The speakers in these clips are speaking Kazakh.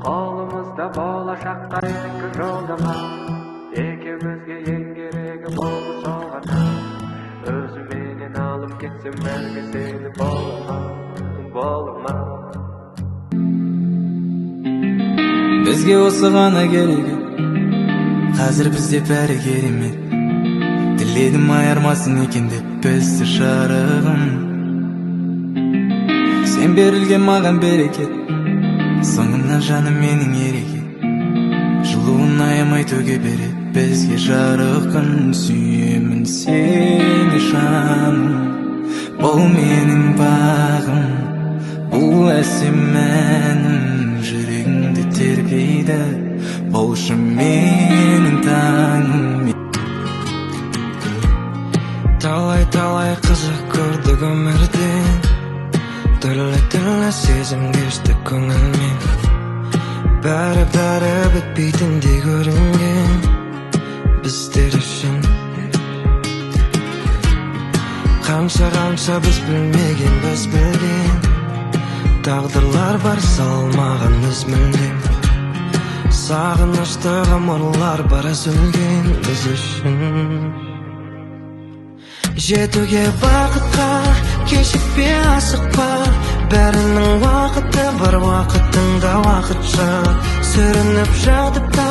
Қолымызда болашаққа екі жолдама. Екеумізге ең керегі болды сол ғана. Өзіменен алып кетсем бірге сені, бола ма, бола ма? Бізге осы ғана керек еді. Қазір бізде бәрі керемет. Тіледім айырмасын екен деп бізді жарығым. Сен берілген маған берекет. Соңынан жаным менің ереке. Жылуын аямай төге береді бізге жарық күн. Сүйемін сені, жаным, бұл менің бағым, бұл әсем әнім. Жүрегімді тербейді, болшы менің таңым. Талай-талай қызық көрдік өмірден. Түрлі-түрлі сезім кештік көңілмен. Бәрі-бәрі бітпейтіндей көрінген біздер үшін. Қанша-қанша біз білмеген, біз білген тағдырлар бар, салмаған із мүлдем. Сағынышты ғұмырлар бар үзілген біз үшін. Жетуге бақытқа кешікпе, асықпа. Бәрінің уақыты бар, уақытың да уақытша. Сүрініп жатып та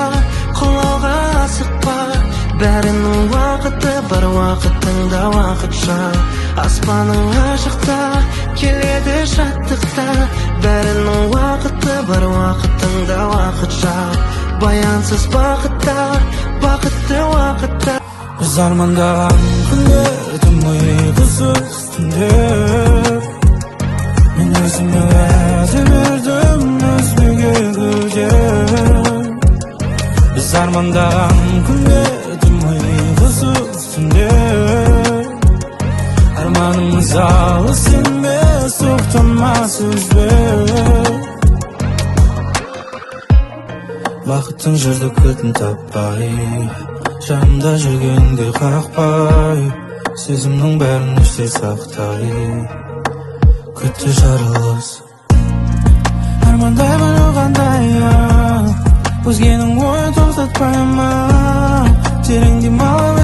құлауға асықпа. Бәрінің уақыты бар, уақытың да уақытша. Аспаның ашықта, келеді шаттықта. Бәрінің уақыты бар, уақытың да уақытша. Баянсыз бақытта, бақытты уақытта. Біз армандаған күндер, ұйқысыз түндер. Мен өзіме уәде бердім үзбеуге гүлдер. Біз армандаған күндер, ұйқысыз түндер. Арманымыз алыс емес, тоқтамас үзбе. Бақыттың жүрді кілтін таппай, жанымда жүргенде қақпай. Сезімнің бәрін іште сақтай, күтті жарылыс. Армандаймын қандай, өзгенің ойын тоқтатпаймын. Терең демалып.